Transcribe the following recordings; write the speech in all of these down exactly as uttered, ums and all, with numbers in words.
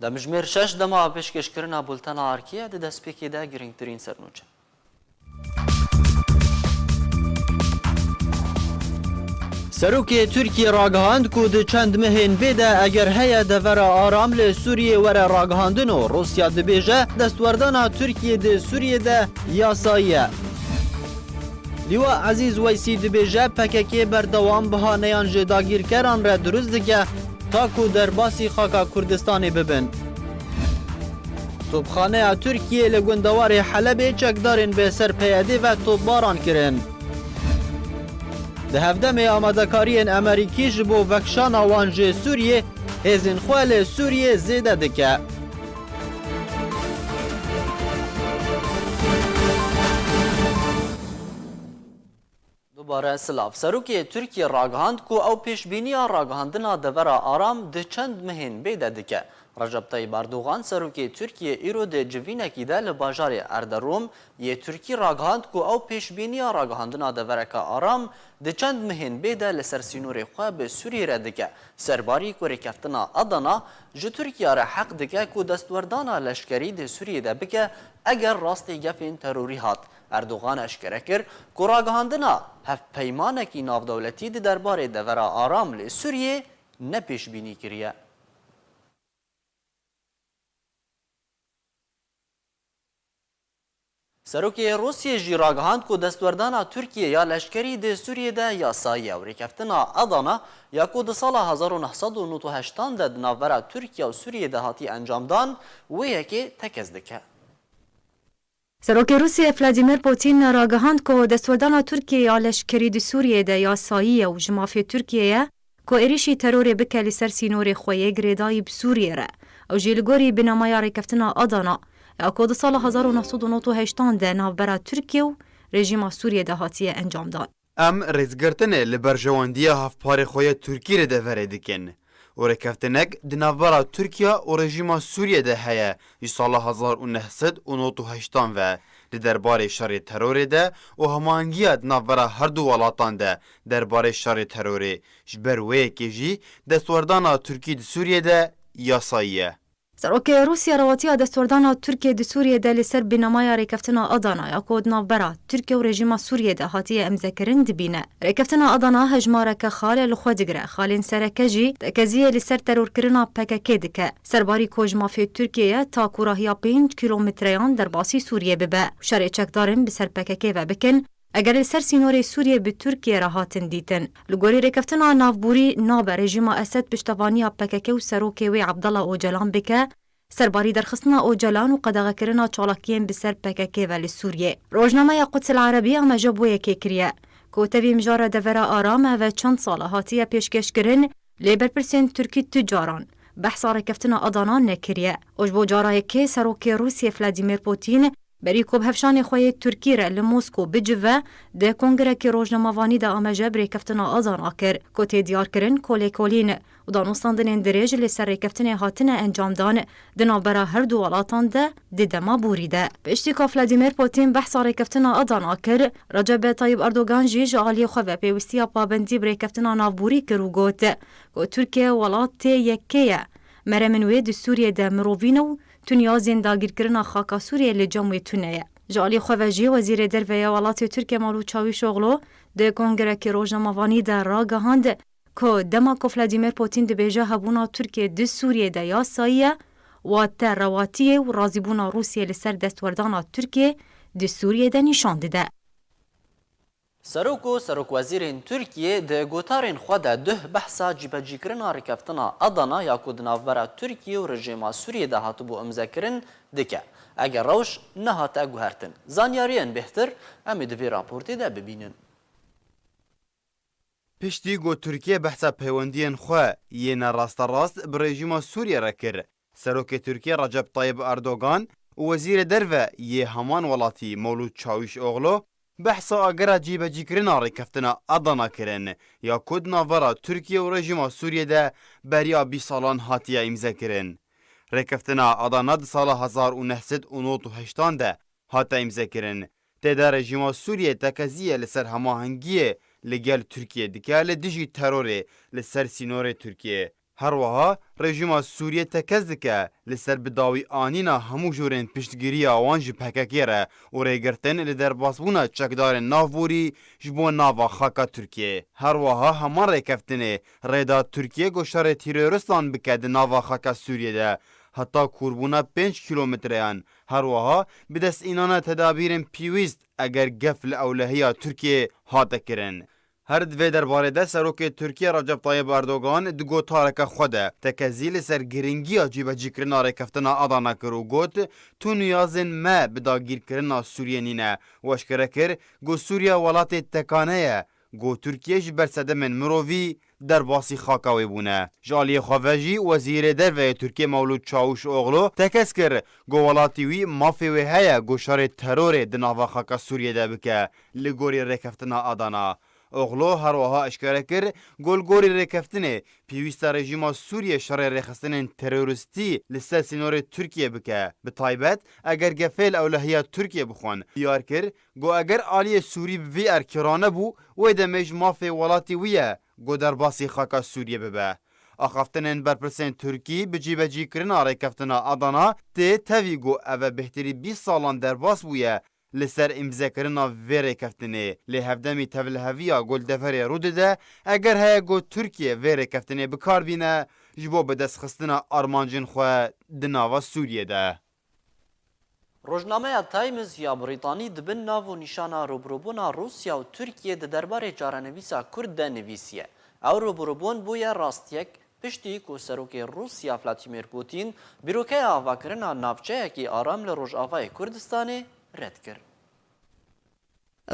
Demjimêr şeş dema pêşkêşkirina bultena erkê ye, di destpêkê de girîngtirîn sernûçe. Serokê Tirkiyê ragihand ku di çend mehên bê de eger heye devera aram li Sûriyê were ragihandin û Rûsya dibêje destwerdana Tirkiyê di Sûriyê de yasayî ye. Lîwa Ezîz Weysî dibêje P K K berdewam bihaneyan ji dagîrkeran re dirust dike ta ku derbasî xaka Kurdistanê bibin. Topxaneya Tirkiyê li gundewarê Helebê çekdarên bi ser P Y D'ê ve topbaran kirin. Di hevdemê amadekariyên Amerîkî ji bo vekişana wan ji Sûriyê, hêzên xwe li Sûriyê zêde dike. Dubare silav. Serokê Tirkiyê ragihand ku ew pêşbîniya ragihandina devera aram di çend mehên bê de dike. Recep Tayyip Erdogan, serokê Tirkiyê îro di civînekî de li bajarê Erderom yê Tirkî ragihand ku ew pêşbîniya ragihandina devereke aram di çend mehên bê de li ser sînorê xwe bi Sûriyê re dike. Serbarî ku rêkeftina Adana ji Tirkiye re heq dike ku destwerdana leşkerî di Sûriyê de bike eger rastî gefên terorî hat. Erdogan eşkere kir ku ragihandina hevpeymanekî navdewletî di derbarê devera aram li Sûriyê ne pêşbînî kiriye. Serokê Rûsiyê jî ragihand ku destwerdana Tirkiyê ya leşkerî di Sûriyê de yasayî ye û rêkeftina Adana ya ku di sala hezar û neh sed û nod û heştan de di navbera Tirkiye û Sûriyê de hatî encamdan wê yekê tekez dike. Serokê Rûsiyê Vladimir Putin ragihand ku destwerdana Tirkiyê ya leşkerî di Sûriyê de yasayî ye û ji mafê Tirkiyê ye ku êrîşî terorê bike li ser sînorê xwe yê girêdayî bi Sûriyê re. Ew jî li gorî binamaya rêkeftina Adana ya ku di sala hezar û neh sed û nod û heştan de navbera Tirkiye û rejîma Sûriyê de hatiye encamdan. Em rêzgirtinê li berjewendiya hevparê xwe yê Tirkî li deverê dikin û rêkeftinek di navbera Tirkiye û rejîma Sûriyê de heye ji sala hezar û neh sed û nod û heştan ve di derbarê şerê terorê de û hemahengiya di navbera her du welatan de derbarê şerê terorê. Ji ber wê yekê jî destwerdana Tirkî di Sûriyê de yasayî ye. Serokê Rûsya rewatiya destwerdana Tirkiyê di Sûriyê de li ser binamaya rêkeftina Adana ya ku di navbera Tirkiye û rejîma Sûriyê de hatiye îmzekirin dibîne. Rêkeftina Adana hejmareke xal li xwe digire, xalên sereke jî tekeziyê li ser terorkirina P K K dike. Serbarî ku ji mafê Tirkiyê ye ta ku rahiya pênc kîlometreyan derbasî Sûriyê bibe û şerê çekdarin bi ser P K K ve bikin, eger li ser sînorê Sûriyê bi Tirkiyê re hatin dîtin. Li gorî rêkeftina navborî nabe rejîma Esed piştevaniya P K K û serokê wê Abdullah Ocalan bike, serbarî derxistina Ocalan û qedexekirina çalakiyên bi ser P K K ve li Sûriyê. Rojnameya Quds El Erebî amaje bo yekê kiriye ku tevî mijara devera aram ev e çend sal e hatiye pêşkêşkirin, lê berpirsên Tirkî tu caran behsa rêkeftina Adana nekiriye. Û ji bo cara yekê serokê Rûsiyê Vladimir Putin berî ku bi hevşanê xwe yê Tirkî re li Mosko bicive, di kongirekî rojnamevanî de amaje bi rêkeftina Adana kir, ku tê diyarkirin ku lêkolîn û danûstandinên dirêj li ser rêkeftinê hatine encamdan di navbera her du welatan de di dema borî de. Piştî ku Vladimir Putin behsa rêkeftina Adana kir, Recep Tayyip Erdogan jî ji aliyê xwe ve pêwîstiya pabendî bi rêkeftina navborî kir û got ku Tirkiye welatê yekê ye. Meremên wê di Sûriyê de mirovî ne û tu niyazên dagîrkirina xaka Sûriyê li cem wê tune ye. Ji alî xwe ve jî Wezîrê Derve ya welatê Tirkiye Mevlût Çawîşoglu di kongirekî rojnamevanî de ragihand ku dema ku Vladimir Putin dibêje hebûna Tirkiye di Sûriyê de yasayî ye, wate rewatiyê û razîbûna Rûsiyê li ser destwerdana Tirkiye di Sûriyê de nîşan dide. Serok û serokwezîrên Tirkiyê di gotarên xwe de duh behsa cîbecîkirina rêkeftina Adana ya ku di navbera Tirkiye û rejîma Sûriyê de hatibû îmzekirin dike. Eger rewş nehate guhertin. Zanyariyên bêhtir em ê di vê raportê de bibînin. Piştî ku Tirkiye behsa peywendiyên xwe yê ne rasterast bi rejîma Sûriyê re kir, Serokê Tirkiyê Recep Tayyip Erdogan û Wezîrê Derve yê heman welatî Mewlût Çawîşoglu behsa agera cîbecîkirina rêkeftina Adana kirin, ya ku di navbera Tirkiye û rejîma Sûriyê de beriya bîst salan hatiye îmzekirin. Rêkeftina Adana di sala hezar û neh sed û nod û heştan de hate îmzekirin. Tê de rejîma Sûriyê tekeziye li ser hemahengiyê li gel Tirkiyê dike li dijî terorê li ser sînorê Tirkiyê. Her wiha rejîma Sûriyê tekez dike li ser bi dawî anîna hemû jûrên piştgiriya wan ji P K K re û rêgirtin li derbasbûna çekdarên navborî ji bo nava xaka Tirkiyê. Her wiha heman rêkeftinê rê da Tirkiye ku şerê terorîstan bike di nava xaka Sûriyê de, heta kûrbûna pênc kîlometreyan. Her wiha bi dest înana tedabîrên pêwîst eger gef li ewlehiya Tirkiyê hate kirin. Her di vê derbarê de Serokê Tirkiye Recep Tayyip Erdogan di gotareke xwe de tekezî li ser giringiya cîbecîkirina rêkeftina Adana kir û got, Tu niyazên me bi dagîrkirina Sûriyê nîne. Û eşkere kir, ku Sûriye welatê tekane ye, ku Tirkiye ji ber sedemên mirovî derbasî xaka wê bûne. Ji aliyê xwe ve jî Wezîrê Derve yê Tirkiye Mewlûd Çawûşoglu tekez kir, ku welatî wî mafê wê heye ku şerê terorê di nava xaka Sûriyê de bike, li gorî rêkeftina Adana. Oglu her wiha eşkere kir, ku li gorî rêkeftinê, pêwîst e rejîma Sûriyê şerê rêxistinên terorîstî li ser sînorê Tirkiyê bike, bi taybet eger gefê li ewlehiya Tirkiyê bixwin. Diyar kir, ku eger aliyê Sûrî bi vî erkî ranebû, wê demê ji mafê welatî wî ye, ku derbasî xaka Sûriyê bibe. Axaftinên berpirsên Tirkî bi cîbecîkirina rêkeftina Adana tê tevî ku ev e bêhtirî bîst salan derbas bûye li ser îmzekirina vê rêkeftinê. Lê hevdemî tevliheviya ku li deverê rû dide, eger heye ku Tirkiye vê rêkeftinê bi kar bîne ji bo bidestxistina armancên xwe di nava Sûriyê de. Rojnameya Times ya Brîtanî di bin nav û nîşana rûbirûbûna Rûsya û Tirkiyê di derbarê çarenivîsa Kurd de nivîsiye. Ew rûbirûbûn bûye rastiyek piştî ku Serokê Rûsya Vladimir Putin bîrokeya avakirina navçeyekî aram li Rojavayê Kurdistanê red kir.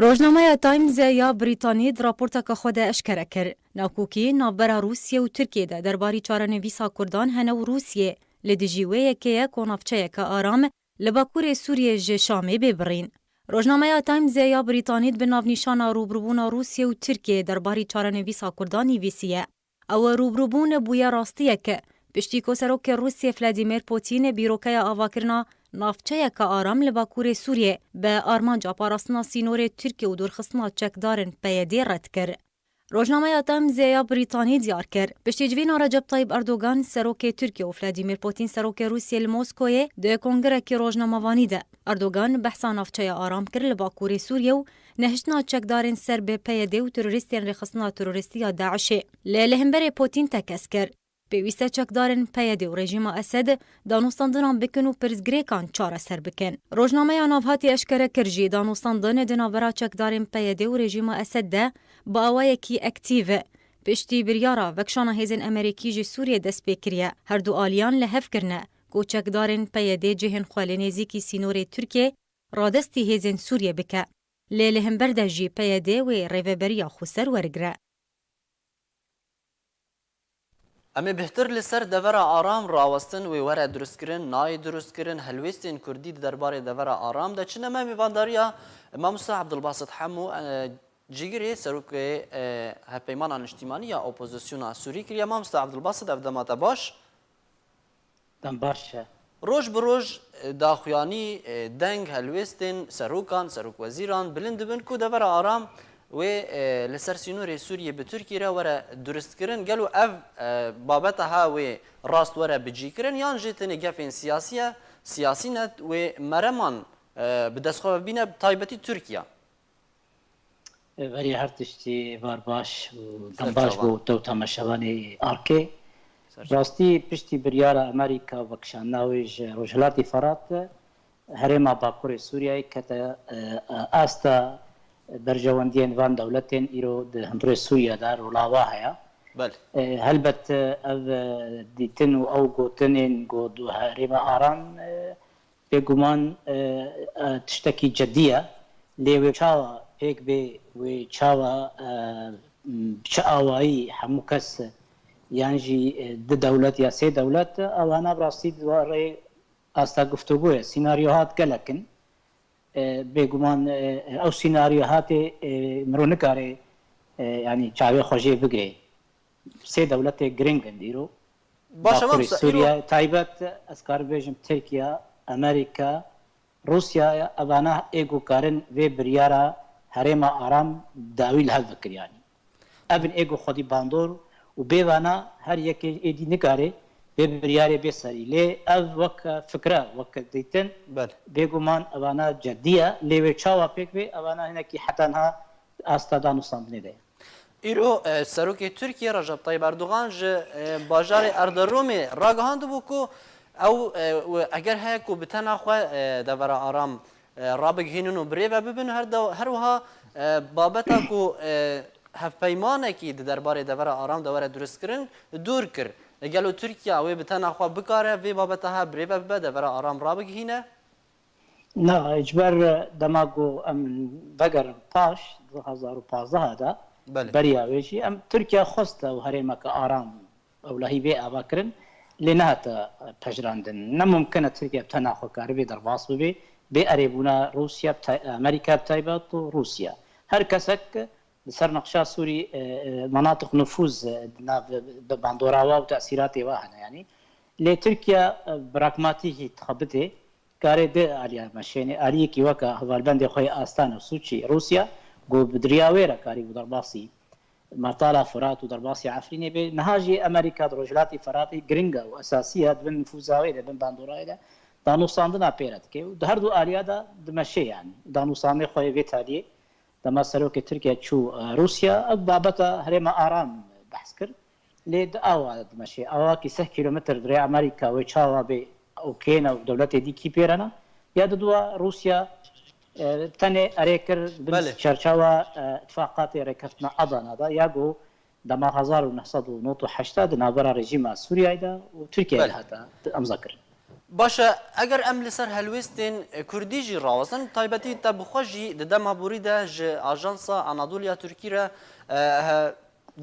Rojnameya Times ya Brîtanî di raporteke xwe de eşkere kir, nakokî navbera Rûsya û Tirkiyê de derbarî çarenivîsa Kurdan hene û Rûsiyê li dijî wê yekê ye ku navçeyeke aram li bakurê Sûriyê ji Şamê bê birîn. Rojnameya Times ya Brîtanî di bin navnîşana rûbirûbûna Rûsya û Tirkiyê derbarî çarenivîsa Kurdan nivîsiye. Ew rûbirûbûn bûye rastiyek, piştî ku Serokê Rûsiyê Vladimir Putin bîrokeya avakirina navçeyeke aram li bakurê Sûriyê bi armanca parastina sînorê Tirkiye û dûrxistina çekdarên P Y D red kir. Rojnameya Times ya Brîtanî diyar kir, piştî civîna Recep Tayyip Erdogan, serokê Tirkiye û Vladimir Putin, serokê Rûsiyê li Moskoyê di kongirekî rojnamevanî de Erdogan behsa navçeya aram kir li bakurê Sûriyê û nehiştina çekdarên ser bi P Y D û terorîstên rêxistina terorîstî ya DAIŞê. Lê li hemberê Putin tekez kir. Pêwîst e çekdarên P Y D û rejîma Esed danûstandinan bikin û pirsgirêkan çareser bikin. Rojnameya Navhatî eşkere kir jî, danûstandin di navbera çekdarên P Y D û rejîma Esed de bi awayekî aktîv, piştî biryara vekişana hêzên Amerîkî ji Sûriyê dest pê kiriye, herdu aliyan li hev kirine ku çekdarên P Y D cihên xwe li nêzîkî sînorê Tirkiyê radestî hêzên Sûriyê bike. Lê li hember de jî P Y D wê rêveberiya xweser wergire. Em ê bêhtir li ser devera Aram rawestin, wê were durustkirin, nayê durustkirin, helwêstên Kurdî di derbarê devera Aram de çi ne? Me mêvandariya Mamoste Abdulbasit Hemo, e, Cigirê, serokê, e, Hevpeymana Niştîmanî ya Opozisyona Sûrî kiriye. Mamoste Abdulbasit, ev dema te baş? Dem baş e. Roj bi roj, e, daxuyanî, e, deng helwêstên serokan, serokwezîran bilind dibin ku devera Aram wê, e, li ser sînorê Sûriyê bi Tirkiyê re were duristkirin. Gelo ev, e, babeta ha wê rast were bicîkirin yan jî tenê gefên siyasî ye, siyasî ne, wê mereman, e, bi dest xwe ve bîne, bi taybetî Tirkiye? Berî her tiştî bar baş û dem baş bo te û temaşevanê Arkê. Rastî piştî biryara Amerîka û vekişandina wê ji Rojhilatê Ferat, herêma Bakurê Sûriyeyê kete, e, asta berjewendiyên van dewletên îro di hundirê Sûriye de rolava heye. Belê. E, helbet, e, ev, e, dîtin û ew gotinên ku di herêma Aram, e, Bêguman, e, e, tiştekî cidî ye. Lê wê çawa pêk bê, wê çawa, e, m, bi çi awayî hemû kes, yan jî, e, du dewlet ya sê dewlet, ewana bi rastî di warê asta guftûgoyê, sînaryohat gelek in. E, bêguman, e, ew sînaryohatê, e, mirov nikare, e, yanî çavê xwe jê bigire. Sê dewletê giring in îro. Baş e, Bakurê Mamoste, îro Sûriye, taybet ez karim bêjim Tirkiye, Amerîka, Rûsya, evana ê ku karin vê biryara herêma Aram dawî li hev bikir, yanî. Ev in ê ku xwedî bandor û bê vana her yekê êdî nikare vê biryarê bê serî. Lê ev wek fikre, wek dîtin, Belê. Bêguman evana cedî ye. Lê wê çawa pêk bê, evana hinekî heta niha asta danûstandinê de ye. Îro e, Serokê Tirkiye Recep Tayyip Erdogan ji e, bajarê Erderomê ragihandibû ku ew e, û eger heye ku bi tena xwe e, devera aram e, rabigihînin û birêve bibin, her de, her wiha e, babeta ku e, hevpeymanekî di derbarê devera aram de were duristkirin, dûr kir. E, gelo Tirkiye wê bi tena xwe bikare vê babeta he birêve bibe, devera aram rabigihîne? Na, ji ber dema ku em vegerin paş du hazar û pazdeh de, Belê. beriya wê jî em Tirkiye xwest ew herêmeke aram ewlehî vê ava kirin, lê nehate pejirandin. Ne mumkin e Tirkiye bi tena xwe kare vê derbas bibe, bê erêbûna Rûsya, bi tay- Amerîka bi taybet û Rûsya. Her kesek li ser nexşa Sûrî, e, e, menatiq nufûz, e, di nav, bi bandora wa û tesîratê wa hene, yanî. Lê Tirkiye, e, pragmatîkî dixebitê, karê di aliya meşênê, aliyekî weke hevalbendê xwe yê Astana Sûçî, Rûsya, ku bi diriya wê re karî bû derbasî Mertala Firat û derbasî Efrînê bê. Niha jî Amerîka di Rojhilatî Firatê giring e û esasî ye, di bin nifûza wê de, bin bandorayê de danûstandina pê re dike û di her du aliya de dimeşê, yanî danûstandinê xwe yê vê taliyê. Dema serokê Tirkiye çû e, Rûsya, ev babeta herêma Aram behs kir. Lê di awa dimeşê, awakî seh kîlometr di rê Amerîka wê çawa bê û kê ne û dewletê dî kî pê re ne? Ya di dua Rûsya e, tenê erê kir bin Belê. çerçewa e, îtifaqatê rêkeftina Adana de, ya ku dema hezar û neh sed û nod û heşt de di navbera rejîma Sûriyeyê de û Tirkiyeyê Belê. de hate emza kirin. Baş e, eger em li ser helwêstên kurdî jî rawestin, taybetî te bi xwe jî di dema borî de ji Ajansa Anadoliya Tirkî re e, he,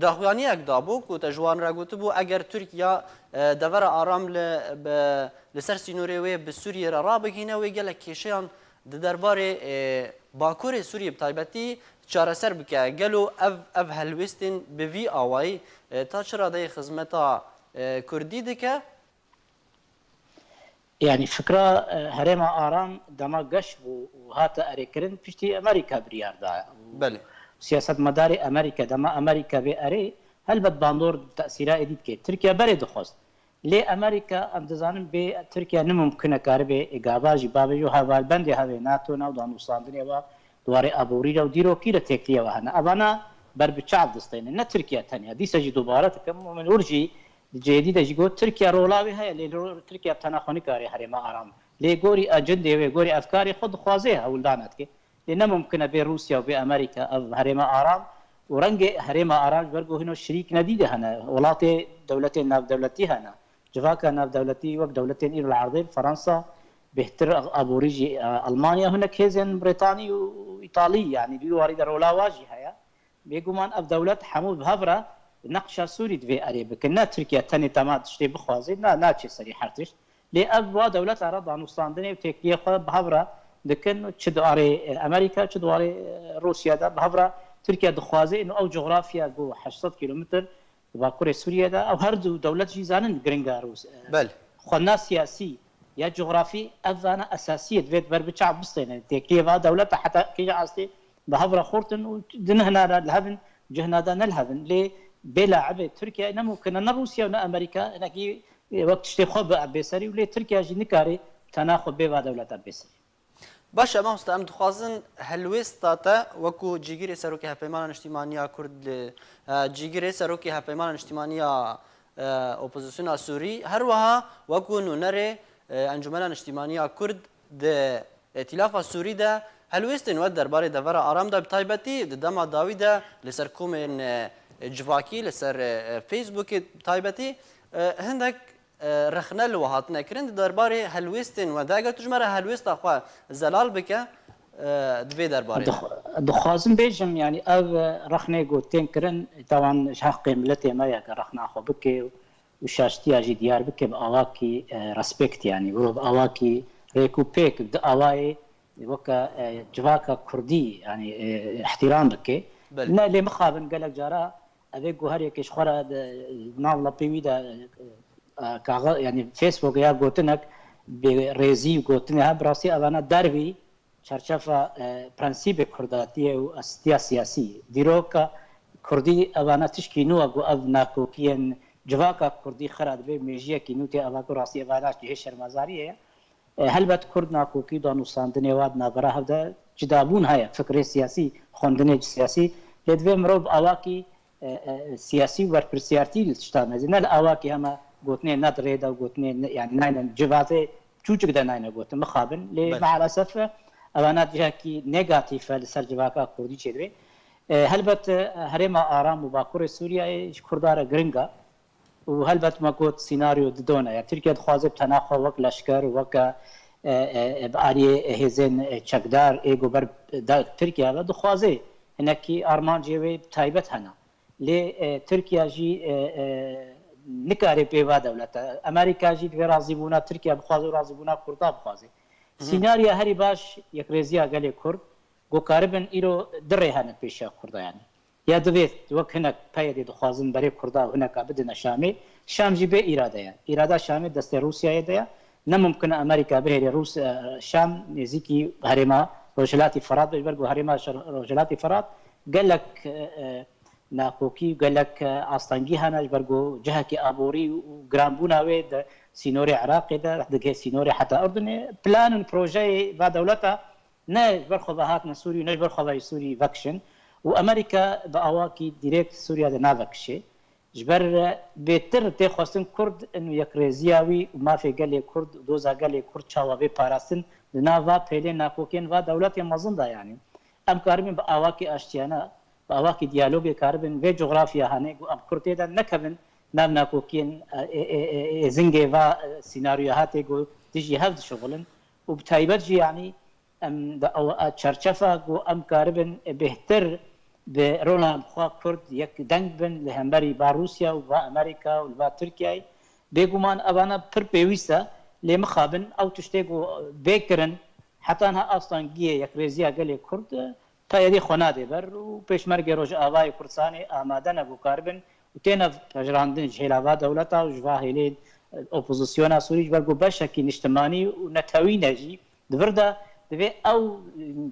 daxuyaniyek dabû ku te ji wan re gotibû, eger Tirkiye e, devera aram li, bi, li ser sînorê wê bi Sûriyê re rabigihîne, wê gelek kêşeyan di derbarê e, Bakurê Sûriyê bi taybetî çareser bike. Gelo ev, ev helwêstên bi vî awayî e, ta çi radeyê xizmeta e, kurdî dike? Yanî fikra e, herêma Aram dema geş bû û hate erêkirin piştî Amerîka biryar da. Û Belê. Siyasetmedarê Amerîka, dema Amerîka bê erê, helbet bandor tesîra êdî dike. Tirkiye berê dixwest. Lê Amerîka, em dizanin bê Tirkiye nimumkin e karibê gava jî bavêje û hevalbendê hevê NATO ne û danûstandinê wa di warê aborî re û dîrokî re têkiliyê we hene. Evana ber bi çav distêne. Ne Tirkiye tenya. Dîsa jî dubare dikim û min wir jî Di cihê dî de jî got, Tirkiye rola wê heye, lê ro- Tirkiye bi tena xwe nikare herêma aram. Lê gorî ecindê wê, gorî efkarê xwe dixwaze hewldan dike. Lê ne mumkin e bê Rûsya û bê Amerîka ev herêma aram û rengê herêma aram ji ber ku hino şirîk nedî de hene. Welatê dewletên navdewletî hene. Civaka navdewletî wek dewletên îro li erdê li Fransa bêhtir aborî jî e, Almanya hinek hêzên Brêtanî û Îtalî, yanî di wî warî de rola wa jî heye. Bêguman ev dewlet hemû bi hev re neqşa Sûrî divê erê bikin. Ne Tirkiye tenê dema tiştê bixwaze, na, naçe serî her tişt. Lê ev wa dewleta re danûstandinê û têkiliyê xwe bi hev re dikin, çi di arê e, Amerîka, çi di arê e, Rûsya de bi hev re Tirkiye dixwaze û ew cografya ku heşt sed kîlometr di bakurê Sûriyê de, ew her du dewlet jî zanin giringa Rûs. e, Belê. Xwendina siyasî ya cografî ev vana esasî ye, divê ber bi çav bistêne. Têkiliyê va dewleta heta kîja astê bi hev re xurtin û di nihna de li hev in, cihna de ne li hev in. Lê bêla ebê Tirkiye ne mumkin e, ne Rûsya û ne Amerîka hinekî wek tiştê xwe bi bê serî û lê Tirkiye jî nikare tena xwe bê va dewleta bê serî. Baş e, mamoste, em dixwazin helwêsta te wekû cîgirê Serokê Hevpeymana Niştîmaniya Kurd li, e, cîgirê Serokê Hevpeymana Niştîmaniya, e, Opozisyona Sûrî, her wiha wekû nûnerê, e, Encûmena Niştîmaniya Kurd di Îtîlafa Sûrî de helwêstên we derbarê devera aram de bi taybetî di dema dawî de li ser komên, e, civakî, li ser, e, Facebookê bi taybetî, e, hindek e, rexne li we hatine kirin di derbarê helwêstên we de. Eger tu ji me re helwêsta xwe zelal bike, e, di vê derbarê de. Dix- Dixwazim bêjim, yanî ev, e, rexnê ku tên kirin, tawan ji heqê miletê me ye ke rexna xwe bike û şaştiya jî diyar bike bi awakî, e, respekt, yanî wilo bi awakî rêk û pêk, di awayê weke, e, civaka kurdî, yanî, e, îhtîram bike. Belê. Ne lê mixabin gelek cara Ev ê ku her yekê ji xwe re di nav lepê wî de, e, kaxi-, yanî Facebook ya gotinek bi rêzî û gotinê he, bi rastî evana dervî çerçefa, e, prensîbê kurdatiyê û astiya siyasî. Dîroka Kurdî evana tişkî nû e ku ev nakokiyên civaka Kurdî xira dibe, mêjiyekî nû tê ava ku rastî evana cihê şermezariyê ye. E, helbet Kurd nakokî danûstandinê wa di navbera hev de cidabûn heye, fikrê siyasî, xwendinê siyasî, lê divê mirov bi awakî, e, e, siyasî û berpirsiyartî li tişta mezin, ne li awakî hema gotinê ne di rê de û gotinê ne, yani nayne civazê çûçik de nayne gotin, mixabin. Lê Belê. Maalesef evana cihekî negatîf e li ser civaka Kurdî çêdibê. E, helbet, e, herêma aram û Bakurê Sûriyeyê ji Kurda re giring e. Û helbet me got sînaryo didone. Ya Tirkiye dixwaze bi tena xwe wek leşker, wek, e, e, e, bi aliyê hêzên, e, çekdar ê ku ber da Tirkiye ve dixwaze hinekî armancê wê bi taybet hene. Lê, e, Tirkiye jî, e, e, nikare pê va dewlete. Amerîka jî divê razîbûna Tirkiye bixwaze û razîbûna Kurda bixwaze. Sînariya herî baş yekrêziya gelê Kurd, ku karibin îro du rê hene pêşiya Kurda yani. Ya divê wek hinek PYDê dixwazin berê Kurda û hineka bidine Şamê, Şam jî bê îrade ye. Îrada Şamê destê Rûsyayê de ye. Ne mumkin e Amerîka bihêle Rûs-, e, Şam nêzîkî herêma Rojhilatî Firat be, ji ber ku herêma şer-, Rojhilatî Firat gelek, e, e, nakokî û gelek, e, astengî hene, ji ber ku cihekî aborî û giranbûna wê di sînorê Iraqê de, digihê sînorê heta Urdunê. Plan û projeyê va dewleta ne ji ber xwe ve hatine Sûrî û ne ji ber xwe ve ji Sûrî vekişin. Û Amerîka bi awakî dîrekt Sûriya de navekişê. Ji ber, e, bêtir tê xwestin Kurd in û yekrêziya wî û mafê gelê Kurd û doza gelê Kurd çawa bê parastin di nav va pêlên nakokên va dewletên mezin de yanî. Em karibin bi awakî aştiyane, bi awakî diyalogê karibin vê cografya hane ku em Kurd tê de nekevin nav nakokiyên, e, e, e, e, êzingê va, e, sînaryoya hatê ku dijî hev dişuxulin û bi taybet jî yanî em di ew, e, çerçefa ku em karibin bêhtir bi rola xwe Kurd yek deng bin li hemberî va Rûsya û va Amerîka û li va Tirkiyeyê. Bêguman evana pir pêwîst e, lê mixabin ew tiştê ku bê kirin heta niha astengiyê yekrêziya gelê Kurd, e, PYDê xwe nadê ber û Pêşmergê Rojavayê Kurdistanê amade ne ku karibin û têne pejirandin ji hêla va dewleta û ji va hêlên, e, opozisyona Sûrî, ji ber ku beşekî niştimanî û netewî ne jî di vir de, divê ew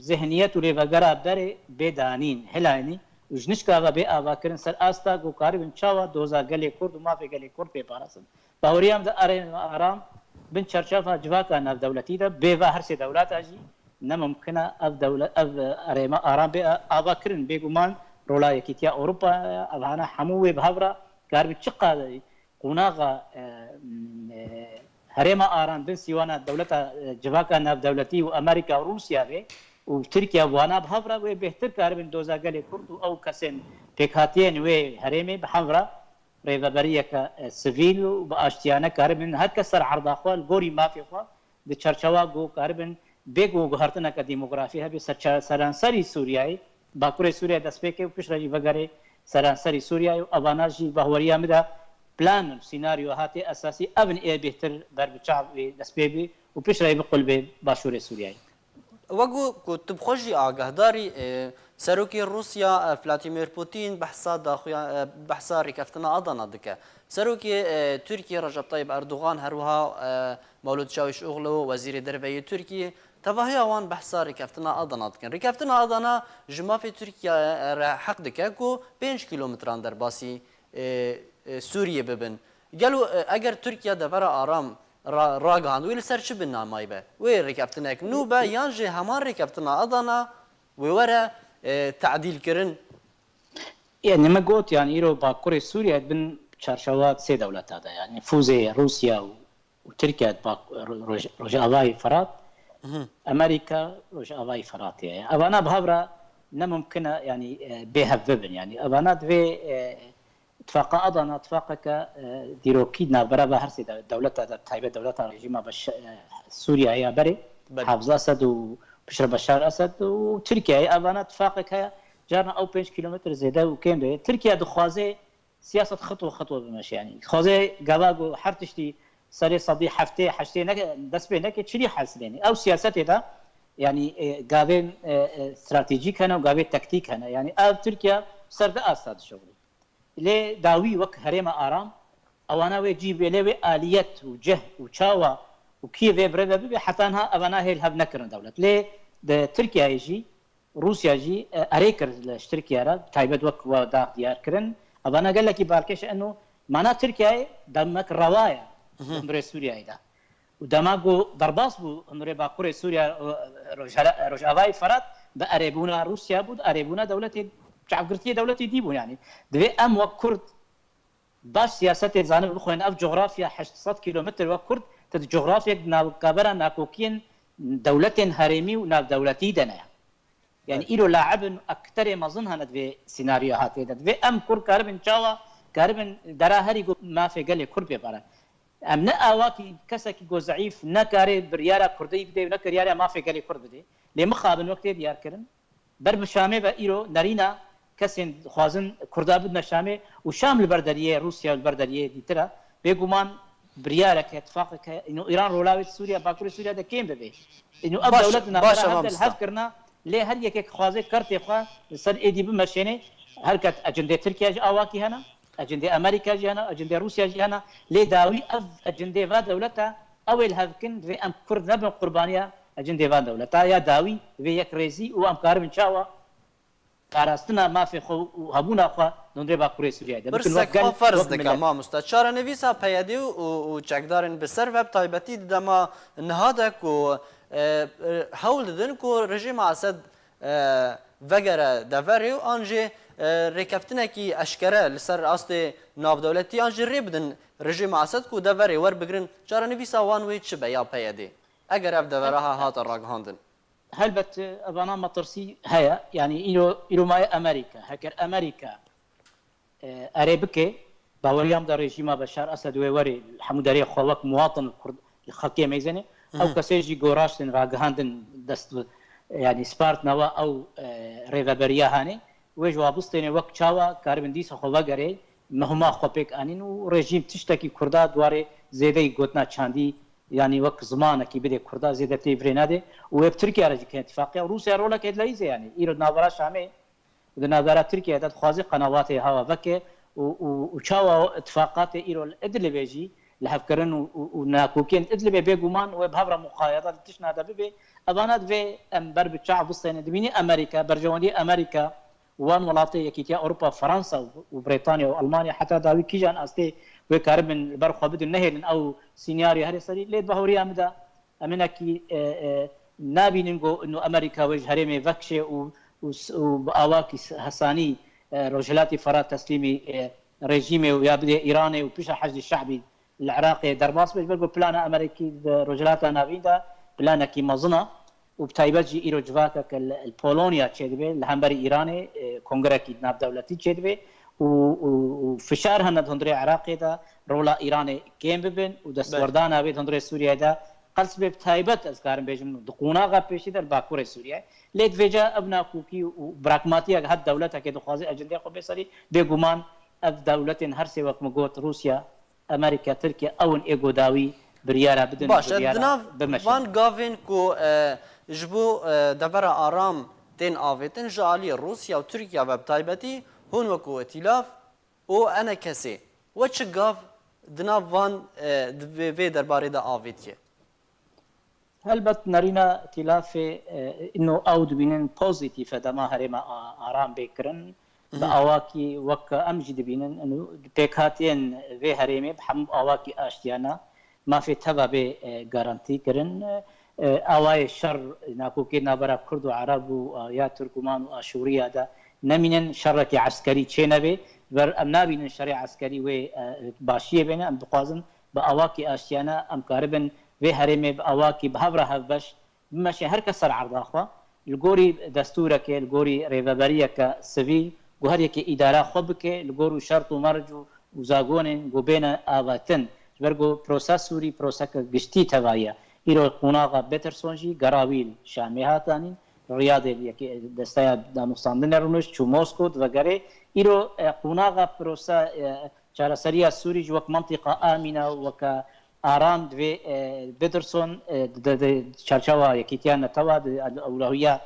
zihniyet û rêvegera berê bê danîn, hilaynî û ji nişka ve bê avakirin ser asta ku karibin çawa doza gelê Kurd û mafê gelê Kurd pê parastin. Baweriya min di erê aram bin çerçefa civaka navdewletî de bê va her sê dewleta jî ne mumkin e ev dewle-, ev erêma aram bê avakirin. Bêguman rola Yekîtiya Ewropa, ev hana hemû wê bi hev re karibin çiqas qonaxa, e, e, herêma aram bin sîwana dewleta, e, civaka navdewletî û Amerîka û Rûsya bê û Tirkiye wana bi hev re wê bêhtir karibin doza gelê Kurd û ew kesên pêkhatiyên wê herêmê bi hev re rêveberiyeke, e, sivîl û bi aştiyane karibin her kes ser erda xwe li gorî mafê xwe di çerçewa ku karibin bê ku guhertineke demografî hebe ser ça-, seranserî Sûriyeyê, Bakurê Sûriyeyê dest pê ke û piştre jî vegerê seranserî Sûriyeyê û evana jî bahweriya min de plan û sînaryo hatê esasî ev in ê bêhtir ber bi çav wê dest pê bî û piştre ê biqulbê Başûrê Sûriyeyê. Wek ku, ku tu bi xwe jî agahdarî, e, Serokê Rûsya, e, Vladimir Putin behsa daxuya-, e, behsa rêkeftina Adana dike. Serokê, e, Tirkiyê Recep Tayyip Erdogan, her wiha, e, Mewlûd Çawîşoglu, Wezîrê Derve yê Tirkiyê, tevahiya wan behsa rêkeftina Adana dikin. Rêkeftina Adana ji mafê Tirkiye re heq dike ku pênc kîlometran derbasî, e, e, Sûriyê bibin. Gelo, e, eger Tirkiye devera aram ra-, ragihand, wê li ser çi binnamayî be? Wê rêkeftinek nû be yan jî heman rêkeftina Adana wê were, e, tedîlkirin? Yanî me got, yanî îro Bakurê Sûriyeyê di bin çarçewa sê dewleta de, yanî nifûzê Rûsya û, û Tirkiye di bak-, Roj-, Rojavayê Firat, Mhm. Amerîka Rojavayê Firatê ye. Evana bi hev re ne mumkin e, yanî, e, bê hev bibin. Yanî evana divê, e, Tifaqa Adana, tifaqeke, e, dîrokî navbera ve her sê de-, dewleta de, taybet dewleta rejîma Beş-, e, Sûriyeyê ya berê, Belê. Hafız Esed û piştre Beşar Esed û Tirkiyeyê. Evana tifaqek heye, carna ew pênc kîlometre zêde û kêm be. Tirkiye dixwaze siyaset xitwe xitwe bimeşe, yanî. Dixwaze gava ku her tiştî serê sedî heftê, heştê neke, dest pê neke, çilî hesilêne. Ew siyasetê de, yanî, e, gavên, e, e, stratejîk hene û gavê taktîk hene. Yanî ev Tirkiye ser di asta dişuxulî. Lê dawî wek herêma aram, ewana wê cî bê, lê wê aliyet û cih û çawa û kî vê birêve bibe, heta niha evana hêl hev nekirin dewlet. Lê di Tirkiyeyê jî Rûsya jî, e, erê kir li ji Tirkiye re, taybet wek we da diyar kirin. Evana gelekî balkêş e, eno mana Tirkiyeyê demek rewa ye hundirê Sûriyeyê de. Û dema ku derbas bû hundirê Bakurê Sûriye, e, Rojhela-, Rojavayê Ferat, bi erêbûna Rûsya bû, erêbûna dewletê, çavgirtiyê dewletê dî bû yani. Divê em wek Kurd baş siyasetê zanin bixwên ev cografya heşt sed kîlometr wek Kurd, tu di cografyek di navkabera nakokiyên dewletên herêmî û navdewletî de ne. Yani îro laibin akterê mezin hene di vê senaryoya hatê de. Divê em Kurd karibin çawa, karibin dera herî ku mafê gelê Kurd bê baran. Em ne awakî kesekî ku zeîf, ne karê biryara Kurdî bidê û ne biryara mafê gelê Kurd bidê. Lê mixabin wek tê diyar kirin. Ber bi Şamê ve îro nerîna kesên dixwazin Kurda bidine Şamê û Şam li ber deriyê Rûsya û li ber deriyê dîtir e. Bêguman biryareke, tifaqeke, îno Îran rola wê di Sûriye, Bakurê Sûriye de kêm bibe. Îno ev Baş, dewlet di baş, navbera hev de li hev kirina, lê her yekek dixwaze kartê xwe li ser êdî bimeşêne. Her ket ecindê Tirkiye jî awakî hene, ecindê Amerîka jî hene, ecindê Rûsya jî hene. Lê dawî ev ecindê va dewleta ew ê li hev kin, divê em Kurd nebin qurbaniya ecindê van dewleta ya dawî, divê yekrêzî û em karibin çawa parastina mafê xwe û hebûna xwe di hundirê Bakurê Sûriyeyê de bikin wek Pirsek gel, xwe ferz wek dike, millet. Mamoste. Çarenivîsa P Y D û, û, û çekdarên bi ser ve, bi taybetî di dema niha de ku, e, e, hewl didin ku rejîma Esed, e, vegere deverê û an jî, e, rêkeftinekî eşkere li ser astê navdewletî an jî rê bidin rejîma Esed ku deverê werbigirin. Çarenivîsa wan wê çi be ya P Y D? Eger ev devera ha hate ragihandin. Helbet, e, evana metirsî heye. Yani îro, îro maye Amerîka. Heger Amerîka, e, erê bike, baweriya min de rejîma Beşar Esed wê werê hemû derê xwe wek muwatin Kurd li xelkê meyzêne. Ew kesê jî goraştin, ragihandin, dest, yani spartine wa ew, e, rêveberiya hanê. Wê ji wa bistêne wek çawa karibin dîsa xwe vegerê, mehuma xwe pêk anîn û rejîm tiştekî Kurda di warê zêdeyî gotina çandî, yanî wek zimanekî bidê Kurda, zêde tê virê nede û wê bi Tirkiye re jî ke îtifaqiya û Rûsya roleke dileyîzê, yanî îro di navbera Şamê û di navbera Tirkiye de dixwaze qenawatê hawa veke û, û, û çawa îtifaqatê îro li Idlibê jî li hevkirin û, û, û nakokiyên Idlibê bêguman wê bi hev re muqayada li tiştna de bibe. Evana divê em ber bi çav bistêne. Dibînî Amerîka, berjewendiyê Amerîka, wan welatê Yekîtiya Ewropa, Fransa û, û Brîtanya û Almanya heta dawî kîjan astê wê karibin li ber xwe bidin, nehêlin ew sînaryo herê serî. Lê di bahoriya min de em hinekî, e, e, nabînin ku ino Amerîka wê ji herêmê vekişê û, û s-, û bi awakî s-, hesanî, e, Rojhilatî Ferat teslîmî, e, rejîmê û ya bidê Îranê û pişa Heşdî Şe'bî li Iraqê derbas be. Ji ber ku plana Amerîkî di Rojhilata Navîn de planekî mezin e û bi taybet jî îro civakeke li, li Polonya çêdibe, li hemberî Îranê, e, kongrekî navdewletî çêdibe û, û, û fişar hene di hundirê Iraqê de rola Îranê kêm bibin û Belê. destwerdana wê di hundirê Sûriyeyê de qels bê, bi taybet ez karim bêjim di qonaxa pêşî de li Bakurê Sûriyeyê. Lê divêca ev nakokî û pragmatiyek her dewletekê dixwaze ecindê xwe bê serî, bêguman ev dewletên her sê wek min got, Rûsya, Amerîka, Tirkiye, ew in ê ku dawî biryara bidin, Baş e, biryara di nav bimeşin. Van gavên ku, e, ji bo, e, devera aram tên avêtin ji alî Rûsya û Tirkiye ve bi taybetî hûn wekû îtîlaf û E N K S, we çi gav di nav van, e, di vê, vê derbarê de avêtiye? Helbet nerîna îtîlafê, e, ino ew dibînin pozîtîf e dema herêma a-, aram bê kirin. Bi Mhm. awakî wek em jî dibînin, ino pêkhatiyên vê herêmê bi hemû awakî aştiyane mafê teva bê, e, garantî kirin. E, awayê şer, nakokê navbera Kurd û Ereb û, e, ya Tirkûman û Aşûriya de nemînin, şerekî eskerî çênebê. Ber em nabînin şerê eskerî wê, e, başiyê bêne. Em dixwazin bi awakî aştiyane em karibin vê herêmê bi awakî bi hev re hevbeş bimeşe, her kes ser erda xwe, li gorî destûrekê, li gorî rêveberiyeke sivîl, ku her yekê îdara xwe bike, li gor û şert û merc û, û zagonên ku bêne avêtin. Ji ber ku prosa Sûrî proseke giştî tevayî ye. Îro qonaxa Peterson jî gera wî li Şamê hat anîn, Riyadê li yekê desteya danûstandinê rûnişt, çû Mosko, divegerê. Îro, e, qonaxa prosa, e, çareseriya Sûrî jî wek mentiqa amîna, weke aram divê, e, Peterson, e, di, di çarçewa Yekîtiya Netewa di ewlehiya,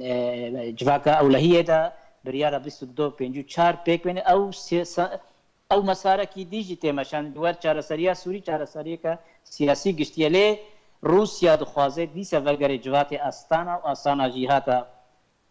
e, civaka ewlehiyê de biryara bîst û du pêncî û çar pêk bêne. Ew sê-, se-, ew mesarekî dî jî tê meşandin. Di wer çareseriya Sûrî çareseriyeke siyasî giştî ye. Lê Rûsya dixwaze dîse vegerê civatê Astana û Astana jî hata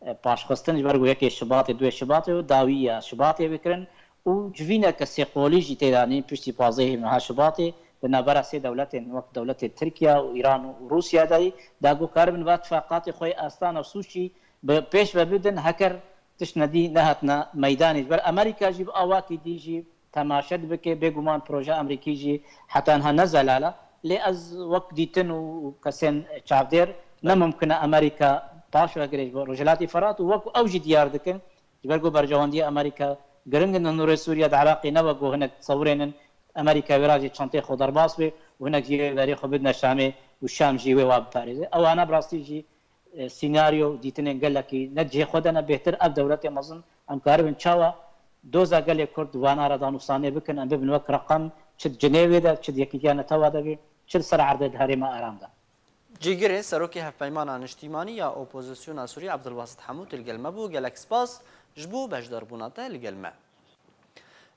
e, paşxistin ji ber ku yekê Şibatê, duê Şibatê û dawî ya Şibatê bikirin û civîneke sêqolî jî tê de anîn piştî pazdehê meha Şibatê di navbera sê dewletên wek dewletê Tirkiye û Îran û Rûsya de, da ku karibin va tifaqatê xwe yê Astana û Sûçî bi pêş ve bidin, heker tişt nedî nehatine meydanê. Ji ber Amerîka jî bi awakî dî jî temaşe dibike. Bêguman proje Amerîkî jî heta niha ne zelal e. Lê ez wek dîtin û kesên çavdêr, ne mimkun e Amerîka paş ve girê ji bo Rojhilatê Firat û wek ew jî diyar dikin, ji ber ku berjewendiyê Amerîka giring in li nûrê Sûriye di Iraqê, ne wek ku hinek disewirênin Amerîka wê re jî çentê xwe derbas bê û hinek jî berê xwe bidine Şamê û Şam jî wê wa biparêze. Ewana bi rastî jî e, sînaryo û dîtinên gelekî ne cihê xwe de ne bêhtir ev dewletê mezin em karibin çawa doza gelê Kurd vana re danûstanê bikin, em bibin wek reqem, çi di Cinêvê de, çi di Yekîtiya Netewa de bê, çi li ser erdê di herêma Aram de. Cîgirê Serokê Hevpeymana Niştîmanî ya Opozisyona Sûrî Ebdulbasit Hemû tu li gel me bû. Gelek spas ji bo beşdarbûna te li gel me.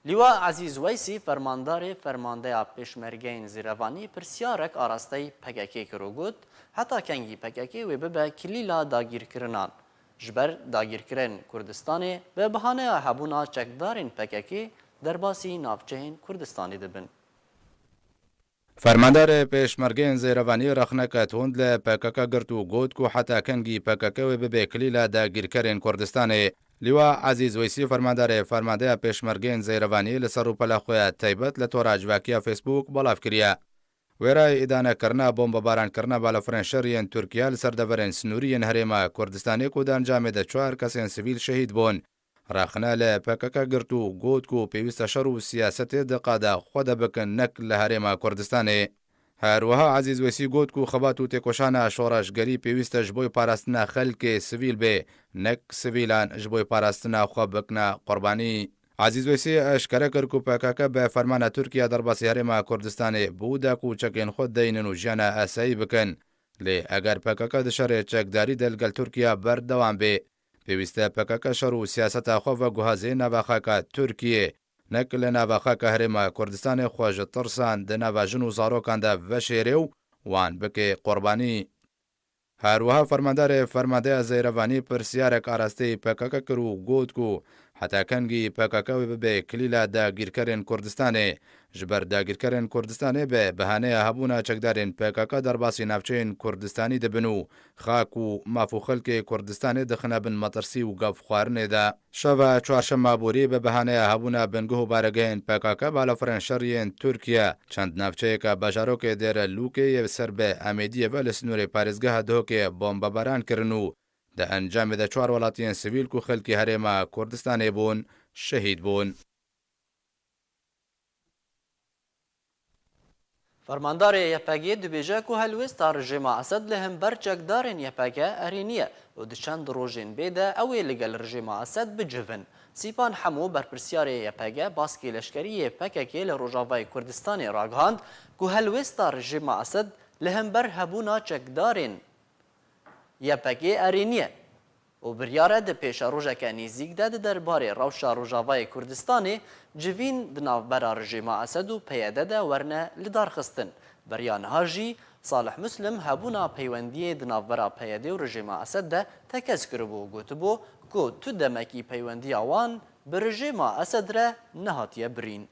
Lîwa Ezîz Weysî, fermandarê Fermandeya Pêşmergeyên Zêrevanî, pirsiyarek arasteyî P K K kir û got, heta kengî P K K wê bibe kilîla dagîrkirinan. Ji ber dagîrkirên Kurdistanê bi bahaneya hebûna çekdarên P K K derbasî navçeyên Kurdistanê dibin. Fermandarê Pêşmergeyên Zêrevanî rexneke tund li P K K girt û got ku heta kengî P K K wê bibe kilîla dagîrkerên Kurdistanê. Lîwa Ezîz Weysî, fermandarê Fermandeya Pêşmergeyên Zêrevanî, li ser rûpela xwe ya taybet li tora civakiya Facebook belav kiriye. Wêrayê îdanekirina bombebarankirina balafirên şerî yên Tirkiye li ser deverên sinûrî yên Herêma Kurdistanê ku di encamê de çar kesên sivîl şehîd bûn, rexne li P K K girt û got ku pêwîst e şer û siyasetê di qada xwe de bikin, nek li Herêma Kurdistanê. Her wiha Ezîz Weysî got ku xebat û têkoşana şoreşgerî pêwîst e ji bo parastina xelkê sivîl bê, nek sivîlan ji bo parastina xwe bikine qurbanî. Ezîz Weysî eşkere kir ku P K K bi fermana Tirkiye derbasî Herêma Kurdistanê bû, da ku çekên xwe deynin û jiyana asayî bikin. Lê eger P K K di şerê çekdarî de li gel Tirkiye berdewam bê, pêwîst e P K K şer û siyaseta xwe veguhazê nava xaka Tirkiyê, nek li nava xaka Herêma Kurdistanê xwe ji tirsan di nava jin û zarokan de veşêrê û wan bike qurbanî. Her wiha fermandarê Fermandeya Zeyrevanî pirsiyarek arasteyî P K K kir û got ku heta kengî P K K wê bibe kilîla dagîrkerên Kurdistanê, ji ber dagîrkerên Kurdistanê bi behaneya hebûna çekdarên P K K derbasî navçeyên Kurdistanî dibin û xak û maf û xelkê Kurdistanê dixine bin metirsî û gavxwarinê de. Şeva çarşema borî bi behaneya hebûna binguh û baregehên P K K balafirên şerî yên Tirkiye çend navçeyeke bajarokê Dêre Lûkê yê ser bi Amêdiyê ve li sînorê parêzgeha Duhokê bombebaran kirin û di encamê de çar welatiyên sivîl ku xelkê Herêma Kurdistanê bûn, şehîd bûn. Fermandarê Y P G dibêje ku helwêsta rejîma Esed li hember çekdarên Y P G erê niye û di çend rojên bê de ew ê li gel rejîma Esed bicivin. Sîpan Hemo, berpirsiyarê Y P G, baskê leşkerî yê P K K li Rojavayê Kurdistanê ragihand ku helwêsta rejîma Esed li hember hebûna çekdarên Y P G erê niye û biryar e di pêşerojeke nêzîk de di derbarê rewşa Rojavayê Kurdistanê civîn di navbera rejîma Esed û P Y D de werine lidarxistin. Beriya niha jî Salih Muslim hebûna peywendiyê di navbera P Y D û rejîma Esed de tekez kiribû û gotibû ku tu demekî peywendiya wan bi rejîma Esed re nehatiye birîn.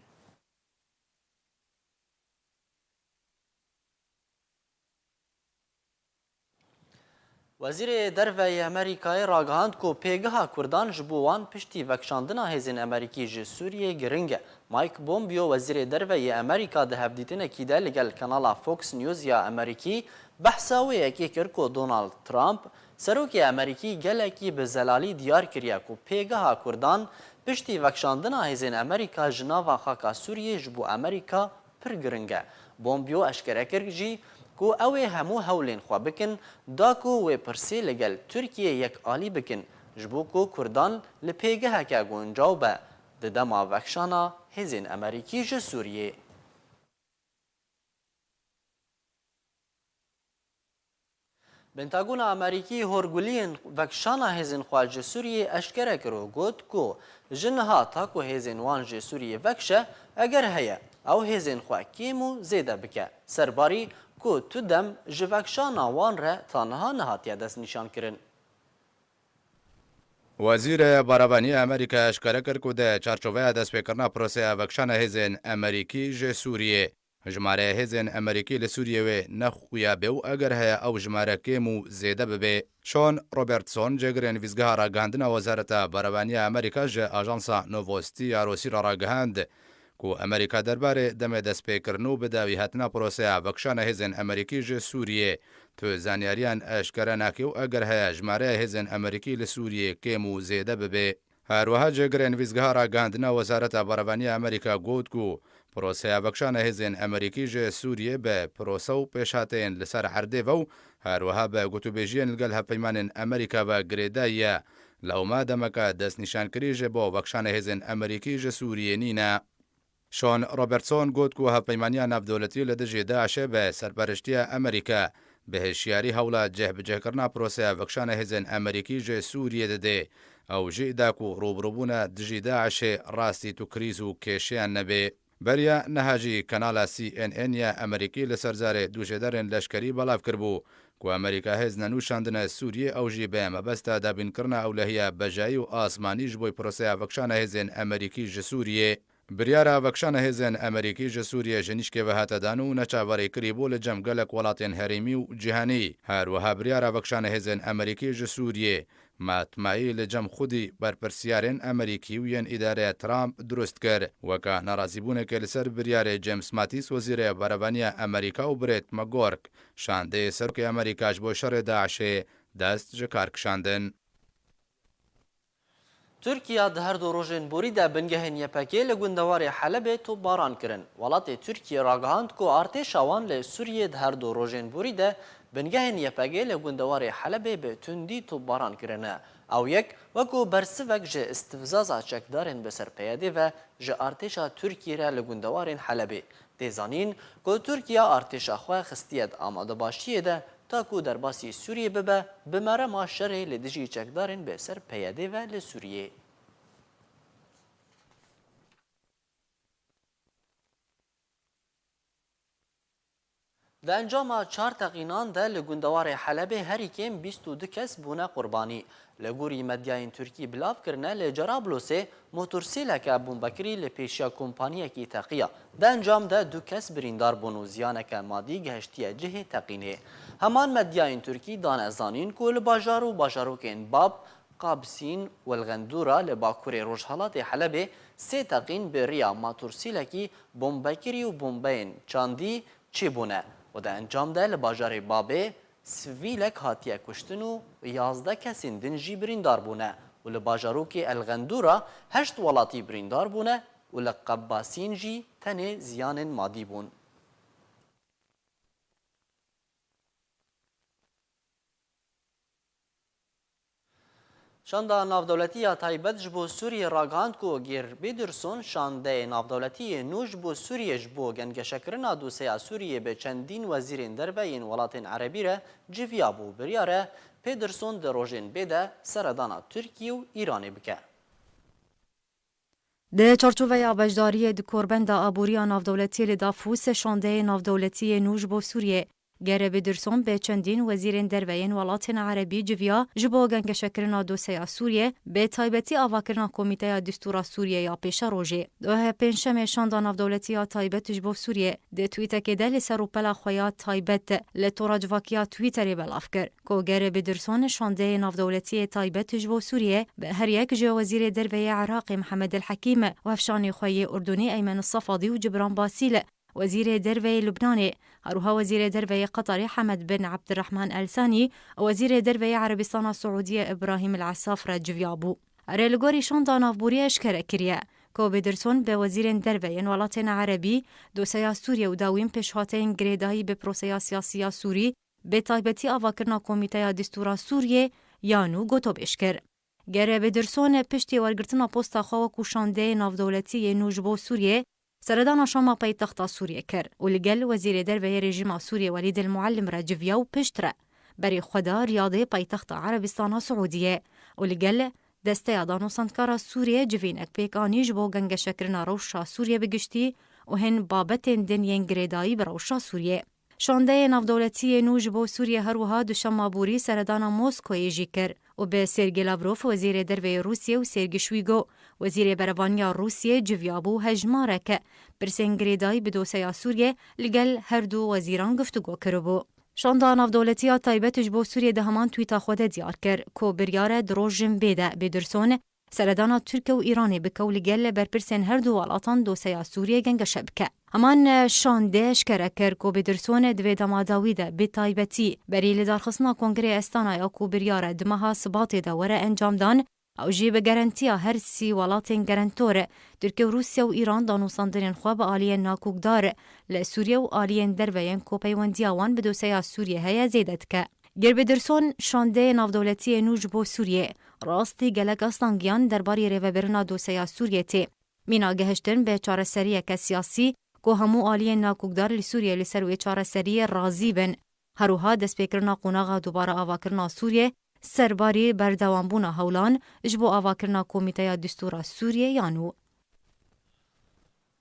Wezîrê Derve yê Amerîkayê ragihand ku pêgeha Kurdan ji bo wan piştî vekişandina hêzên Amerîkî ji Sûriyê giring e. Mike Pompeo, Wezîrê Derve yê Amerîka, di hevdîtinekî de li gel kanala Fox News ya Amerîkî behsa wê yekê kir ku Donald Trump, Serokê Amerîkî, gelekî bi zelalî diyar kiriye ku pêgeha Kurdan piştî vekişandina hêzên Amerîka ji nava xaka Sûriyê ji bo Amerîka pir giring e. Pompeo eşkere kir jî ku ew ê hemû hewlên xwe bikin da ku wê pirsê li gel Tirkiyê yekalî bikin, ji bo ku Kurdan li pêgeheke guncaw be di dema vekişana hêzên Amerîkî ji Sûriyê. Pentagona Amerîkî horguliyên vekişana hêzên xwe ji Sûriyê eşkere kir û got ku ji niha ta ku hêzên wan ji Sûriyê vekişe, eger heye, ew hêzên xwe kêm û zêde bike, serbarî ku tu dem ji vekişana wan re ta niha nehatiye destnîşankirin. Wezîrê Barevanî ya Amerîka eşkere kir ku di çarçoveya destpêkirina proseya vekişana hêzên Amerîkî ji Sûriyê, jimareya hêzên Amerîkî li Sûriyê wê ne xuya bê û eger heye ew jimare kêm û zêde bibe. Sean Robertson, cêgirê nivîsgeha ragihandina Wezareta Barevanî ya Amerîka ji ajansa Novosti ya Rûsî re ragihand ku Amerîka derbarê demê destpêkirin û bi dawî hatina proseya vekişana hêzên Amerîkî ji Sûriyê tu zanyariyan eşkere nake û eger heye jimareya hêzên Amerîkî li Sûriyê kêm û zêde bibe. Her wiha cêgirê nivîsgeha ragihandina Wezareta Barevanî ya Amerîka got ku proseya vekişana hêzên Amerîkî ji Sûriyê bi prose û pêşhateyên li ser erdê ve û her wiha bi gotûbêjiyên li gel hevpeymanên Amerîka ve girêdayî ye. Lewma demeke destnîşankirî ji bo vekişana hêzên Amerîkî ji Sûriyê nîne. Sean Robertson got ku hevpeymaniya navdewletî li dijî DAIŞê bi serperiştiya Amerîka bi hişyarî hewla cihbicihkirina proseya vekişana hêzên Amerîkî ji Sûriyê dide. Ew jî da ku rûbirûbûna dijî DAIŞê rastî tu krîz û kêşeyan nebe. Beriya niha jî kanala C N N ya Amerîkî li ser zarê dûjêderên leşkerî belav kiribû ku Amerîka hêz nenûşandine Sûriyê, ew jî bi mebesta dabînkirina ewlehiya bejayî û asmanî ji bo proseya vekişana hêzên Amerîkî ji Sûriyê. Biryara vekişana hêzên Amerîkî ji Sûriyê ji nîşkê ve hate dan û neçaverêkirî bû li cem gelek welatên herêmî û cîhanî. Her wiha biryara vekişana hêzên Amerîkî ji Sûriyê matmayî li cem xwedî berpirsiyarên Amerîkî û yên îdareya Trump dirust kir. Weke nerazîbûnekê li ser biryarê James Mattis, wezîrê berevaniya Amerîka û Brett McGurk, şandeyê serokê Amerîka ji bo şerê DAIŞê dest ji kar kişandin. Tirkiya di her du rojên borî de bingehên Y P G li gundewarê Helebê topbaran kirin. Welatê Tirkiyê ragihand ku artêşa wan li Sûriyê di her du rojên borî de bingehên Y P G li gundewarê Helebê bi tundî topbaran kirine. Ew yek wekû bersivek ji îstifzaza çekdarên bi ser P Y D ve ji artêşa Tirkiyê re li gundewarên Helebê. Tê zanîn ku Tirkiye artêşa xwe xistiye di amadebaşiyê de, ta ku derbasî Sûriyê bibe, bi merema şerê li dijî çekdarên bi ser P Y D ve li Sûriyê. Di encama çar teqînan de li gundewarê Helebê herî kêm bîst û du kes bûne qurbanî. Li gorî medyayên Tirkî bilav kirine, li Cerablosê motorsîleke bombekirî li pêşiya kompaniyekî teqiya. Di encam de du kes birîndar bûn û ziyaneke madî gihiştiye cihê teqînê. Heman medyayên Tirkî dane zanîn ku li bajar û bajarokên Bab, Qabsîn û El Xendûra li bakurê rojhelatê Helebê sê teqîn bi riya motorsîlekî bombekirî û bombeyên çandî çêbûne û di encam de li bajarê Babê sivîlek hatiye kuştin û yazdeh kesên din jî birîndar bûne û li bajarokê El Xendûra heşt welatî birîndar bûne û li Qebbasîn jî tenê ziyanên madî bûn. Şanda navdewletî ya taybet ji bo Sûriyê ragihand ku Geir Pedersen, şandeyê navdewletî yê nû ji bo Sûriyê ji bo gengeşekirina dosyeya Sûriyê bi çendîn wezîrên derve yên welatên erebî re civiyabû. Biryar e Pedersen di rojên bê de seredana Tirkiyê û Îranê bike. Di çarçoveya beşdariyê di korbenda aborî ya navdewletî li Davos, şandeyê navdewletî yê nû ji bo Sûriyê, Geir Pedersen bi çendîn wezîrên derve yên welatên erebî civiya ji bo gengeşekirina dosyeya Sûriyê, bi taybetî avakirina Komîteya Destûra Sûriyê ya pêşerojê. Di pêncşemê şanda navdewletî ya taybet ji bo Sûriyê di twîtekê de li ser rûpela xwe ya taybet li tora civakiya Twitterê belav kir ku Geir Pedersen, şandeyê navdewletî yê taybet ji bo Sûriyê, bi her yek ji wezîrê derve yê Iraqê Mihemed El Hekîm, wefşanê xwe yê Urdunê Eymen Sefadî û Cibran Basîl, wezîrê derve yê Lubnanê, herwiha wezîrê derve yê Qetarê Hemed bin Ebdirehman El Sanî û wezîrê derve yê Erebistana Siûdiyê Îbrahîm El Esaf re civiya bû. Erê, li gorî şanda navborî eşkere kiriye ku Pedersen bi wezîrên derve yên welatên erebî, dosyeya Sûriyê û dawîn pêşhateyên girêdayî bi proseya siyasî ya Sûrî, bi taybetî avakirina Komîteya Destûra Sûriyê ya nû gotobêj kir. Geir Pedersen piştî wergirtina posta xwe wekû şandeyê navdewletî yê nû ji bo Sûriyê, seredana Şama paytexta Sûriyê kir û li gel wezîrê derve yê rejîma Sûriyê Welîd El Muallim re civiya û piştre berê xwe da riyadê paytexta Erebistana Siûdiyê û li gel desteya danosandkara Sûriyê civînek pêk anî ji bo gengeşekirina rewşa Sûriyê bi giştî û hin babetên din yên girêdayî bi rewşa Sûriyê. Şandeyê navdewletî yê nû ji bo Sûriyê her wiha duşema borî seredana Moskoyê jî kir û bi Sergey Lavrov, wezîrê derve yê Rûsiyê, û Sergey Şwîgo, wezîrê berevaniya Rûsiyê, civiyabû hejmareke pirsên girêdayî bi dosyeya Sûriyê li gel her du wezîran guftûgo kiribû. Şanda navdewletî ya taybet ji bo Sûriyê di heman twîta xwe de diyar kir ku biryar e di rojên vê de Pederson seredana Tirkiye û Îranê bike û li gel berpirsên her du welatan dosyeya Sûriyê gengeşe bike. Heman şandê eşkere kir ku Pederson di vê dema dawî de bi taybetî berî lidarxistina Kongreyê Estanaya ku biryar e di meha Sibatê de were encamdan, ew jî bi garantiya her sî welatên garantor, Tirkiye û Rûsya û Îran, danûstandinên xwe bi aliyên nakokdar li Sûriye û aliyên derve yên ku peywendiya wan bi dosyeya Sûriyê heye zêde dike. Ger Pederson şandeyê navdewletî yê nû ji bo Sûriyê, rastî gelek astangiyan derbarî rêvebirina dosyeya Sûriyê tê. Mîna gihiştin bi çareseriyeke siyasî ku hemû aliyên nakokdar li Sûriyê li ser wê çareseriyê razî bin. Her wiha destpêkirina qonaxa dubare avakirina Sûriyê serbarî berdewambûna hewlan ji bo avakirina Komîteya Distûra Sûriyê ya nû.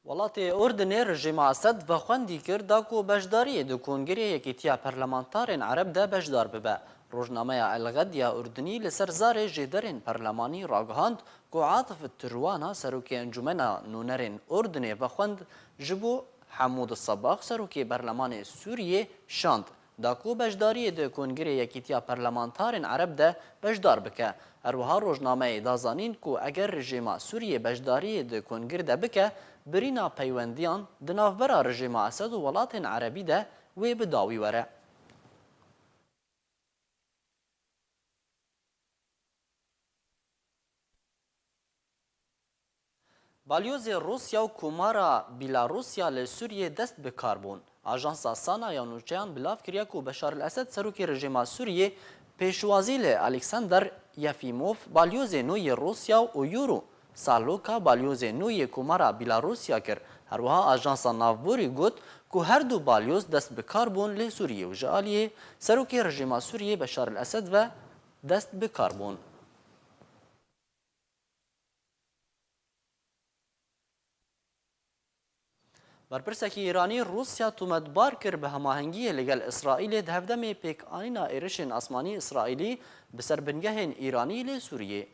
Welatê Urdinê rejîma Esed vexwendî kir da ku beşdariyê di Kongirê Yekîtiya Perlemantarên Ereb de beşdar bibe. Rojnameya El Ged ya Urdinî li ser zarê jêderên perlemanî ragihand ku Atif Tirwana, serokê Encûmena Nûnerên Urdinê vexwend, ji bo Hemûd Sebax, serokê Berlemanê Sûriyê, şand. Da ku beşdariyê di Kongirê Yekîtiya Perlemantarên Ereb de beşdar bike. Her wiha rojnameyê da zanîn ku eger rejîma Sûriyê beşdariyê di kongir de bike, birîna peywendiyan di navbera rejîma Esed û welatên Erebî de wê bi dawî were. Balyozê Rûsya û Komara Bîlarûsya li Sûriyê dest bi kar bûn. Ajansa Sana ya nûçeyan bilav kiriye ku Beşar el Esed, serokê rejîma Sûriyê, pêşwazî li Alexander Yefîmov, balyozê nû yê Rûsya, û Yûrû Saloka, balyozê nû yê Komara Bîlarûsya, kir. Her wiha ajansa navborî got ku her du balyoz dest bi kar bûn li Sûriyê û ji aliyê serokê rejîma Sûriyê Beşar el Esed ve dest bi kar bûn. Berpirsekî Îranî Rûsya tometbar kir bi hemahengiyê li gel Îsraîlê di hevdemê pêkanîna êrişên asmanî Îsraîlî bi ser bingehên Îranî li Sûriyê.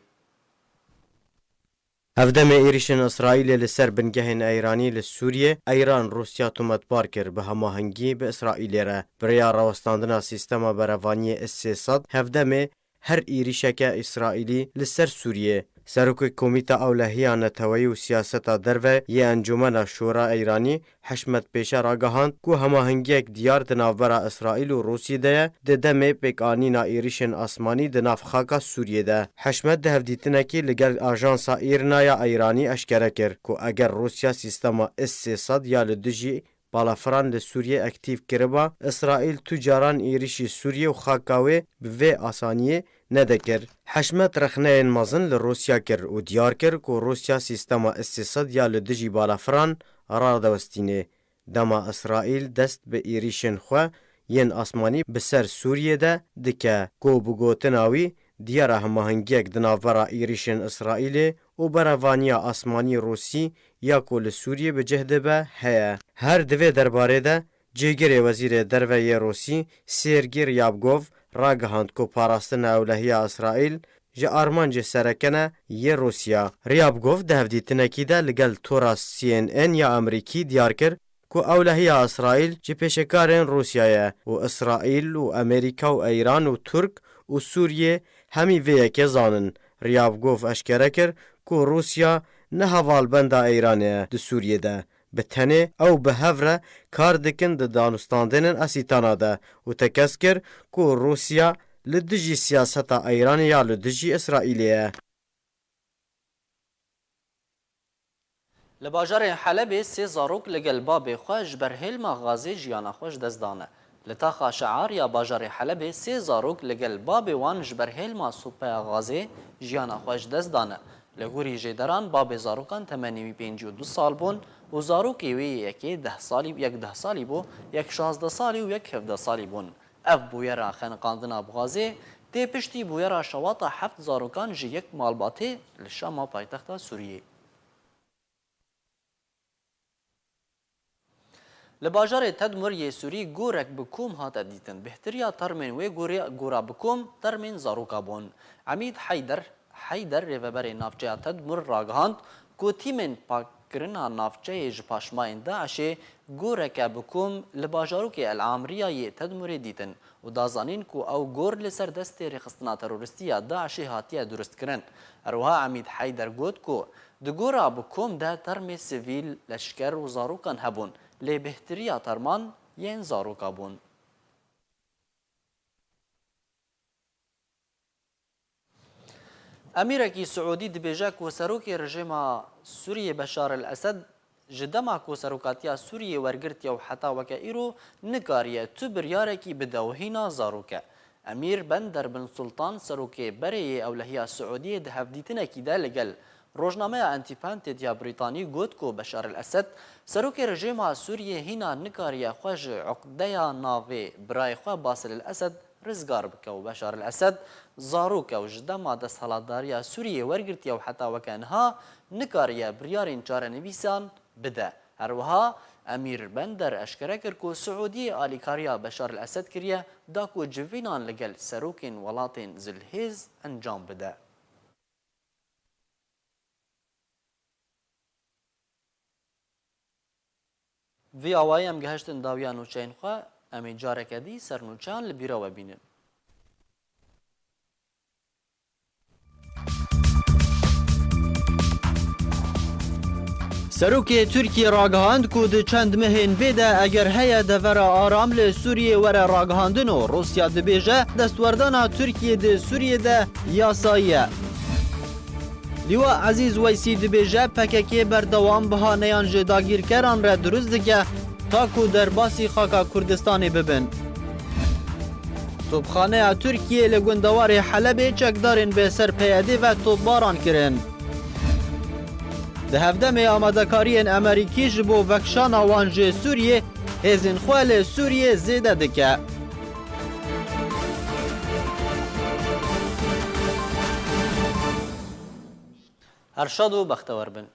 Hevdemê êrişên Îsraîlê li ser bingehên Îranî li Sûriyê, Îran Rûsya tometbar kir bi hemahengî bi Îsraîlê re. Bi rêya rawestandina sîstema berevaniyê S sê sed, hevdemê her êrişeke Îsraîlî li ser Sûriyê. Serokê Komîta Ewlehiya Neteweyî û Siyaseta Derve yê Encûmena Şûra Îranî Hişmet Pêşe ragihand ku hemahengiyek diyar di navbera Îsraîl û Rûsiyê de ye, di demê pêkanîna êrişên asmanî di nav xaka Sûriyê de. Hişmet di hevdîtinekî li gel ajansa Îrna ya Îranî eşkere kir ku eger Rûsya sîstema S sê sed ya li dijî balafiran li Sûriyê aktîf kiriba, Îsraîl tu caran êrişî Sûriyê û xaka wê bi vê asaniyê nedikir. Hişmet rexneyên mezin li Rûsya kir û diyar kir ku Rûsya sîstema S sê sed ya li dijî balafiran radewestînê, dema Îsraîl dest bi êrîşên xwe yên asmanî bi ser Sûriyê de dike, ku bi gotina wî diyara hemahengiyek di navbera êrîşên Îsraîlê û berevaniya asmanî Rûsî ya ku li Sûriyê bi cih dibe heye. Her di vê derbarê de cêgirê Wezîrê Derve yê Rûsî Sergî Ryabgov ragihand ku parastina ewlehiya Îsraîl ji armancê sereke ne yê Rûsya. Ryabgov di hevdîtinekî de li gel tora C N N ya Amerîkî diyar kir ku ewlehiya Îsraîl ji pêşekarên Rûsya ye û Îsraîl û Amerîka û Îran û Tirk û Sûriyê hemî vê yekê zanin. Ryabgov eşkere kir ku Rûsya ne hevalbenda Îranê ye di Sûriyê de. Bi tenê ew bi hev re kar dikin di danûstandinên Asîtana de û tekez kir ku Rûsya li dijî siyaseta Îranê ya li dijî Îsraîlê ye. Li bajarê Helebê sê zarok li gel babê xwe ji ber hêlma gazê jiyana xwe ji dest dane. Li taxa Şear ya bajarê Helebê sê zarok li gel babê wan ji ber hêlma sopeya gazê jiyana xwe ji dest dane. Li gorî jêderan, babê zarokan temenê wî pêncî û du sal bûn û zarokê wê yê yekê deh salî, yek deh salî bû, yek şazdeh salî û yek hevdeh salî bûn. Ev bûyera xeniqandina bi gazê tê piştî bûyera şewata heft zarokan ji yek malbatê li Şama, paytexta Sûriyê. Li bajarê Tedmur yê Sûrî gorek bi kom hate dîtin. Bêhtiriya termên wê gorê, gora bi kom termên zaroka bûn. Emîd Heyder, Heyder rêveberê navçeya Tedmur ragihand ku tîmên pakkirina navçeyê ji paşmayên DAIŞê goreke bi kom li bajarokê El Amriya yê Tedmurê dîtin û da zanîn ku ew gor li ser destê rêxistina terorîstî ya DAIŞê hatiye durustkirin. Her wiha Emîd Heyder got ku di gora bi kom de termê sivîl, leşker û zarokan hebûn, lê bêhtiriya terman yên zaroka bûn. Emîrekî Siûdî dibêje ku serokê rejîma Sûriyê Beşar el Esed ji dema ku serokatiya Sûriyê wergirtiye û heta weke îro nikariye tu biryarekî bide û hîna zarok e. Emîr Bender bin Sultan, serokê berê yê ewlehiya Siûdiyê, di hevdîtinekî de li gel rojnameya Independent ya Brîtanî got ku Beşar el Esed, serokê rejîma Sûriyê, hîna nikariye xwe ji uqdeya navê birayê xwe Basil el Esed rizgar bike û Beşar el Esed zarok e û ji dema desthilatdariya Sûriyê wergirtiye û heta weke niha nikariye biryarên çarenivîsan bide. Her wiha Emîr Bender eşkere kir ku Siûdiyê alîkariya Beşar el Esed kiriye, da ku civînan li gel serokên welatên zilhêz encam bide. Vî awayî em gehiştin dawiya nûçeyên xwe, em ê careke dî ser nûçeyan li bîra we bînin. Serokê Tirkiyê ragihand ku di çend mehên bê de eger heye devera aram li Sûriyê were ragihandin û Rûsya dibêje destwerdana Tirkiyê di Sûriyê de yasayî ye. Lîwa Ezîz Weysî dibêje P K K berdewam bihaneyan ji dagîrkeran re dirust dike ta ku derbasî xaka Kurdistanê bibin. Topxaneya Tirkiyê li gundewarê Helebê çekdarên bi ser P Y D'ê ve topbaran kirin. Di hevdemê amadekariyên Amerîkî ji bo vekişana wan ji Sûriyê, hêzên xwe li Sûriyê zêde dike. Her şad û bextewer bin.